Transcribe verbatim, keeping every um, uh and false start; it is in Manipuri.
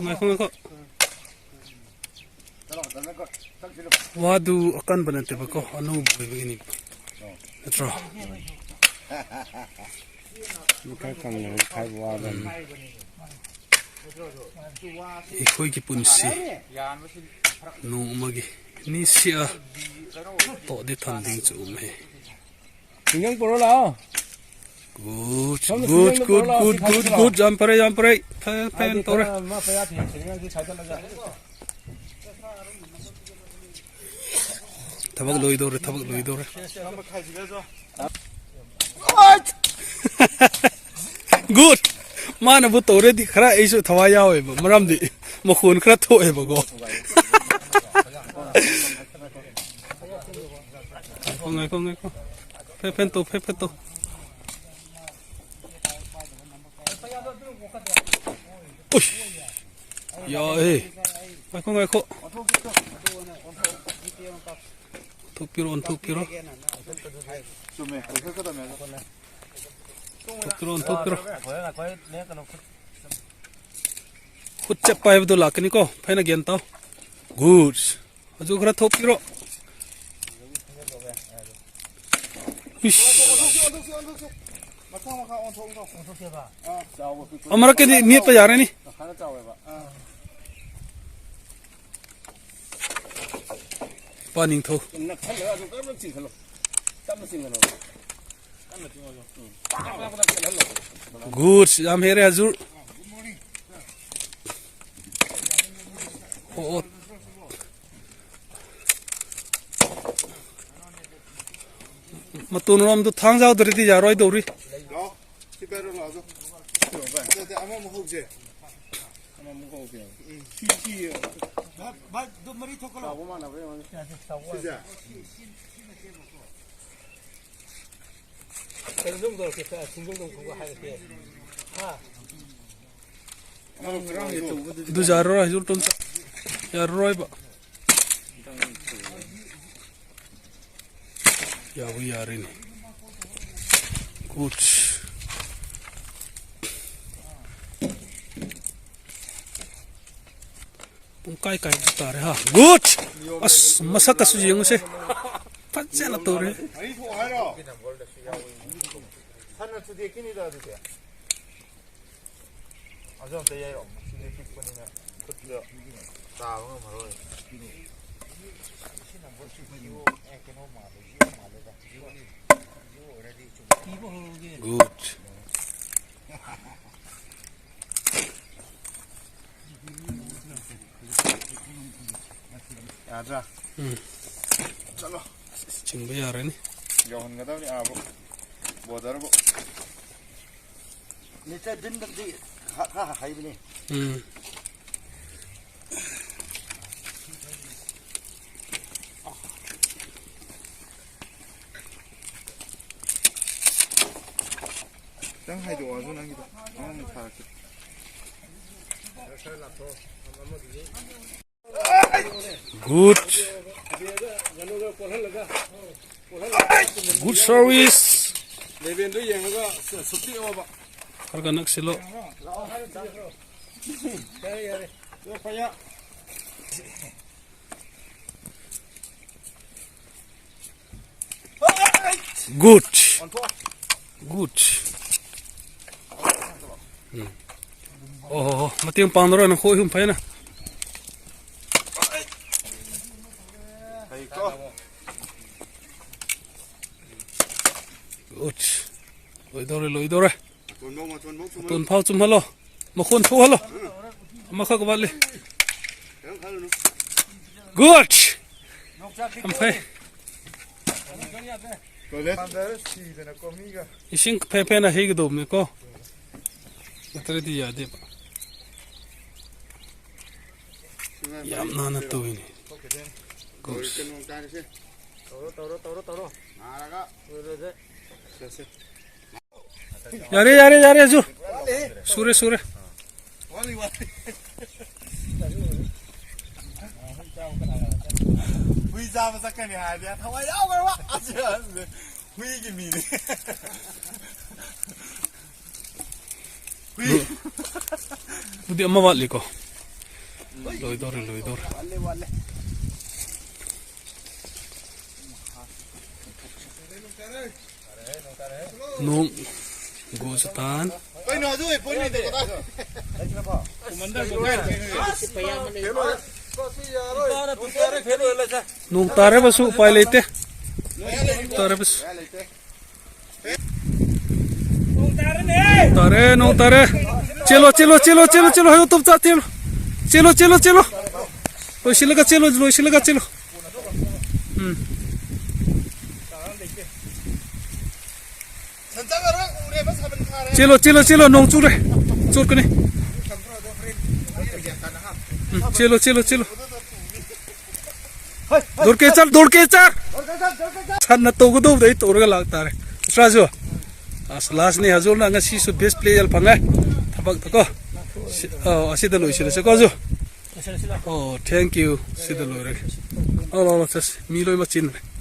ꯉꯥꯏꯈꯣ, ꯉꯥꯏꯈꯣ꯫ ꯋꯥꯗꯨ ꯑꯀꯟꯕ ꯅꯠꯇꯦꯕꯀꯣ, ꯑꯅꯧꯕ ꯑꯣꯏꯕꯒꯤꯅꯤ꯫ ꯅꯠꯇ꯭ꯔꯣ? ꯃꯈꯥ ꯀꯪꯅ ꯈꯥꯏꯕ ꯋꯥꯗꯅꯤ꯫ ꯑꯩꯈꯣꯏꯒꯤ ꯄꯨꯟꯁꯤ ꯅꯣꯡꯃꯒꯤ ꯅꯤꯁꯤꯌꯥ ꯇꯣꯗꯤ ꯊꯝꯗꯤꯡ ꯆꯨꯝꯃꯦ꯫ ꯏꯟꯖꯥꯡ ꯄꯨꯔꯛꯑꯣ ꯂꯥꯛꯑꯣ꯫ ꯒꯨꯗ, ꯁꯣꯝꯗ ꯒꯨꯗ, ꯁꯤꯡꯖꯪꯗꯣ ꯒꯨꯗ, ꯄꯨꯔꯛꯑꯣ ꯂꯥꯛꯑꯣ, ꯁꯤ ꯒꯨꯗ, ꯒꯨꯗ, ꯊꯥꯡꯒꯠꯂꯁꯤ ꯒꯨꯗ꯫ ꯂꯥꯛꯑꯣ꯫ ꯌꯥꯝ ꯐꯔꯦ, ꯌꯥꯝ ꯐꯔꯦ꯫ ꯍꯥꯏꯗꯤ ꯐꯦꯟ ꯇꯧꯔꯦ꯫ ꯈꯔ ꯑꯃ ꯄꯩꯌꯥ ꯊꯤꯔꯦ, ꯁꯤꯡꯖꯪꯁꯤ ꯁꯥꯏꯗꯠꯂꯒ꯫ ꯊꯕꯛ ꯂꯣꯏꯗꯧꯔꯦ, ꯊꯕꯛ ꯂꯣꯏꯗꯧꯔꯦ꯫ ꯒꯨꯗ! ꯃꯥꯅꯕꯨ ꯇꯧꯔꯗꯤ ꯈꯔ ꯑꯩꯁꯨ ꯊꯋꯥꯏ ꯌꯥꯎꯋꯦꯕ, ꯃꯔꯝꯗꯤ ꯃꯈꯣꯟ ꯈꯔ ꯊꯣꯛꯑꯦꯕꯀꯣ꯫ ꯉꯥꯏꯈꯣ, ꯉꯥꯏꯈꯣ, ꯉꯥꯏꯈꯣ꯫ ꯐꯦ-, ꯐꯦꯟ ꯇꯧ, ꯐꯦ-, ꯐꯦꯟ ꯇꯧ꯫ ꯎꯏꯁ! ꯌꯥꯏꯍꯦ꯫ ꯉꯥꯏꯈꯣ, ꯉꯥꯏꯈꯣ꯫ ꯑꯣꯟꯊꯣꯛꯄꯤꯔꯣ, ꯑꯣꯟꯊꯣꯛꯄꯤꯔꯣ꯫ ꯆꯨꯝꯃꯦ, ꯑꯣꯟꯊꯣꯛꯀꯗꯕꯅꯦ꯫ ꯑꯣꯟꯊꯣꯛꯄꯤꯔꯣ, ꯑꯣꯟꯊꯣꯛꯄꯤꯔꯣ꯫ ꯈꯨꯠ ꯆꯞꯄ ꯍꯥꯏꯕꯗꯣ ꯂꯥꯛꯀꯅꯤꯀꯣ꯫ ꯐꯖꯅ ꯒ꯭ꯌꯥꯟ ꯇꯥꯎ꯫ ꯒꯨꯗ꯫ ꯑꯗꯨ ꯈꯔ ꯊꯣꯛꯄꯤꯔꯣ꯫ ꯏꯁ꯫ ꯑꯣꯟꯊꯣꯛꯁꯤ, ꯑꯣꯟꯊꯣꯛꯁꯤ, ꯑꯣꯟꯊꯣꯛꯁꯤ꯫ ꯃꯊꯪ ꯃꯈꯥ ꯑꯣꯟꯊꯣꯛ, ꯑꯣꯟꯊꯣꯛ꯫ ꯑꯣꯟꯊꯣꯛꯁꯦꯕ꯫ ꯑꯥ, ꯆꯥꯎꯕ ꯄꯤꯛꯄ꯫ ꯑꯃꯔꯛꯀꯤꯗꯤ ꯅꯦꯠꯄ ꯌꯥꯔꯅꯤ꯫ ꯃꯈꯥꯗ ꯆꯥꯎꯋꯦꯕ꯫ ꯑꯥ꯫ ꯄꯥꯅꯤꯡꯊꯧ꯫ ꯅꯛꯁꯜꯂꯒ ꯑꯗꯨꯝ ꯀꯟꯅ ꯆꯤꯡꯈꯠꯂꯣ꯫ ꯇꯞꯅ ꯆꯤꯡꯈꯠꯂꯣ꯫ ꯀꯟꯅ ꯆꯤꯡꯈꯠꯂꯣ꯫ ꯎꯝ꯫ ꯄꯥꯛ ꯂꯥꯎꯅ ꯆꯤꯡꯈꯠꯍꯜꯂꯣ꯫ ꯒꯨꯗ, ꯌꯥꯝ ꯍꯦꯔꯦ ꯍꯖꯨꯔ꯫ ꯑꯣ, ꯑꯣ꯫ ꯃꯇꯣꯟ ꯔꯣꯝꯗꯣ ꯊꯥꯡ ꯌꯥꯎꯗ꯭ꯔꯗꯤ ꯌꯥꯔꯣꯏꯗꯧꯔꯤ꯫ ꯂꯥꯛꯑꯣ꯫ ꯁꯤ ꯄꯥꯏꯔꯣ, ꯂꯥꯛꯑꯣ꯫ ꯅꯠꯇꯦ, ꯑꯃꯃꯨꯛ ꯍꯧꯁꯦ꯫ ꯑꯃꯃꯨꯛ ꯍꯧꯁꯦ꯫ ꯎꯝ, ꯁꯤ, ꯁꯤ꯫ ꯚꯥꯏ, ꯚꯥꯏ, ꯑꯗꯨ ꯃꯔꯤ ꯊꯣꯛꯀꯅꯣ꯫ ꯆꯥꯎꯕ ꯃꯥꯟꯅꯕ꯭ꯔꯥ ꯌꯦꯡꯉꯣꯅꯦ꯫ ꯁꯤꯁꯦ꯫ ꯀꯩꯅꯣꯗ ꯑꯃꯨꯛ ꯇꯧꯔꯛꯀꯦ, ꯁꯤꯡꯖꯪꯗ ꯑꯃꯨꯛ ꯍꯥꯏꯔꯛꯀꯦ꯫ ꯍꯥ? ꯑꯗꯨ ꯌꯥꯔꯔꯣꯏ, ꯍꯩꯖꯨꯔ ꯇꯣꯝꯆꯥ꯫ ꯌꯥꯔꯔꯣꯏꯕ꯫ ꯌꯥꯕꯨ ꯌꯥꯔꯦꯅꯦ꯫ ꯒꯨꯗ꯫ ꯄꯨꯡꯀꯥꯏ ꯀꯥꯏꯕ ꯇꯥꯔꯦ ꯍꯥ꯫ Good! ꯑꯁ, ꯃꯁꯛꯀꯁꯨ ꯌꯦꯡꯉꯨꯁꯦ꯫ ꯐꯖꯅ ꯇꯧꯔꯦ꯫ ꯃꯔꯤ ꯊꯣꯛ ꯍꯥꯏꯔꯣ? ꯁꯟꯅ ꯊꯨꯗꯦꯛꯈꯤꯅꯤꯗ ꯑꯗꯨꯗꯤ꯫ ꯑꯗꯨ ꯑꯝꯇ ꯌꯥꯏꯔꯣ? ꯁꯤꯗꯤ ꯄꯤꯛꯄꯅꯤꯅ ꯈꯨꯠꯇ ꯇꯥꯕ ꯉꯝꯃꯔꯣꯏ꯫ Good. ꯌꯥꯗ꯭ꯔꯥ? ꯎꯝ꯫ ꯆꯠꯂꯣ꯫ ꯆꯤꯡꯕ ꯌꯥꯔꯅꯤ꯫ ꯌꯧꯍꯟꯒꯗꯕꯅꯤ ꯑꯥꯕꯨ꯫ Border ꯕꯨ꯫ Nature ꯗꯤꯟꯗꯗꯤ ꯈ-, ꯈꯔ ꯍꯩꯕꯅꯤ꯫ ꯎꯝ꯫ ꯈꯤꯇꯪ ꯍꯥꯏꯗꯣꯛꯑꯁꯨ ꯅꯪꯒꯤꯗꯣ꯫ ꯑꯃꯃꯨꯛ ꯊꯥꯔꯛꯀꯦ꯫ Good. Good service. Level ꯗꯨ ꯌꯦꯡꯉꯒ ꯁꯨ-, ꯁꯨꯛꯇꯤ ꯑꯣꯏꯕ꯫ ꯈꯔ ꯈꯔ ꯅꯛꯁꯤꯜꯂꯣ꯫ ꯌꯥꯔꯦ, ꯌꯥꯔꯦ꯫ ꯌꯣ, ꯐꯌꯥ꯫ Good. Good. ꯎꯝ꯫ ꯑꯣ ꯍꯣ ꯍꯣ꯫ ꯃꯇꯦꯡ ꯄꯥꯡꯅꯔꯣ, ꯅꯈꯣꯏ ꯑꯍꯨꯝ ꯐꯖꯅ꯫ Good. ꯂꯣꯏꯗꯧꯔꯦ, ꯂꯣꯏꯗꯧꯔꯦ꯫ ꯃꯇꯣꯟꯐꯧ, ꯃꯇꯣꯟꯐꯧ ꯆꯨꯝꯍꯜꯂꯨ꯫ ꯃꯇꯣꯟ ꯐꯥꯎ ꯆꯨꯝꯍꯜꯂꯣ꯫ ꯃꯈꯣꯟ ꯊꯣꯛꯍꯜꯂꯣ꯫ ꯎꯝ꯫ ꯑꯃꯈꯛ ꯋꯥꯠꯂꯤ꯫ ꯀꯩꯝ ꯈꯜꯂꯨꯅꯨ꯫ Good! ꯌꯥꯝ ꯐꯩ꯫ Toilet꯫ ꯏꯁꯤꯡ ꯐꯦ ꯐꯦꯅ ꯍꯩꯒꯗꯧꯕꯅꯤꯀꯣ꯫ ꯅꯠꯇ꯭ꯔꯗꯤ ꯌꯥꯗꯦꯕ꯫ ꯌꯥꯝ ꯅꯥꯟꯅ ꯇꯧꯋꯤꯅꯦ꯫ Good꯫ ꯇꯧꯔꯣ, ꯇꯧꯔꯣ, ꯇꯧꯔꯣ, ꯇꯧꯔꯣ꯫ ꯅꯥꯔꯒ꯫ ꯂꯣꯏꯔꯣꯏꯁꯦ꯫ ꯁꯦ, ꯁꯦ꯫ ꯌꯥꯔꯦ, ꯌꯥꯔꯦ, ꯌꯥꯔꯦ, ꯁꯨ-, ꯁꯨꯔꯦ, ꯁꯨꯔꯦ꯫ ꯋꯥꯠꯂꯤ, ꯋꯥꯠꯂꯤ꯫ ꯍꯨꯏ ꯆꯥꯕ ꯆꯠꯀꯅꯤ ꯍꯥꯏꯔꯗꯤ ꯊꯋꯥꯏ ꯌꯥꯎꯈ꯭ꯔꯕ꯫ ꯑꯁꯤ, ꯑꯁꯤ, ꯍꯨꯏꯒꯤ ꯃꯤꯅꯤ꯫ ꯍꯨꯏ꯫ ꯑꯗꯨꯗꯤ ꯑꯃ ꯋꯥꯠꯂꯤꯀꯣ꯫ ꯂꯣꯏꯗꯧꯔꯦ, ꯂꯣꯏꯗꯧꯔꯦ꯫ ꯅꯣꯡ ꯒꯣꯁꯇꯥꯟ꯫ ꯅꯣꯡ ꯇꯥꯔꯕꯁꯨ ꯎꯄꯥꯏ ꯂꯩꯇꯦ꯫ ꯇꯥꯔꯕꯁꯨ꯫ ꯅꯣꯡ ꯇꯥꯔꯦ, ꯅꯣꯡ ꯇꯥꯔꯦ꯫ ꯆꯦꯜꯂꯣ, ꯆꯦꯜꯂꯣ, ꯆꯦꯜꯂꯣ, ꯆꯦꯜꯂꯣ, ꯆꯦꯜꯂꯣ, ꯍꯌꯣ ꯇꯨꯞ ꯆꯥ ꯆꯦꯜꯂꯣ꯫ ꯆꯦꯜꯂꯣ, ꯆꯦꯜꯂꯣ, ꯆꯦꯜꯂꯣ꯫ ꯂꯣꯏꯁꯤꯜꯂꯒ ꯆꯦꯜꯂꯣ, ꯂꯣꯏꯁꯤꯜꯂꯒ ꯆꯦꯜꯂꯣ꯫ ꯎꯝ꯫ ꯆꯦꯜꯂꯣ, ꯆꯦꯜꯂꯣ, ꯆꯦꯜꯂꯣ, ꯅꯣꯡ ꯆꯨꯔꯦ꯫ ꯆꯣꯠꯀꯅꯤ꯫ ꯎꯝ, ꯆꯦꯜꯂꯣ, ꯆꯦꯜꯂꯣ, ꯆꯦꯜꯂꯣ꯫ ꯗꯣꯔꯀꯦ ꯆꯠ, ꯗꯣꯔꯀꯦ ꯆꯠ꯫ ꯁꯟꯅ ꯇꯧꯒꯗꯧꯕꯗ ꯑꯩ ꯇꯧꯔꯒ ꯂꯥꯛꯇꯥꯔꯦ꯫ ꯅꯠꯇ꯭ꯔꯥꯁꯨ? ꯑꯁ, ꯂꯥꯁꯅꯤ, ꯍꯖꯨꯔꯅ ꯉꯁꯤꯁꯨ best player ꯐꯪꯉꯦ꯫ ꯊꯕꯛꯇꯀꯣ꯫ ꯁꯤ-, ꯑꯧ, ꯑꯁꯤꯗ ꯂꯣꯏꯁꯤꯜꯂꯁꯤꯀꯣ, ꯍꯖꯨꯔ? ꯑꯣ, thank you꯫ ꯁꯤꯗ ꯂꯣꯏꯔꯒꯦ꯫ ꯂꯥꯎ, ꯂꯥꯎ, ꯂꯥꯎ, ꯆꯠꯁꯤ꯫ ꯃꯤ ꯂꯣꯏꯅꯃꯛ ꯆꯤꯟꯈ꯭ꯔꯦ꯫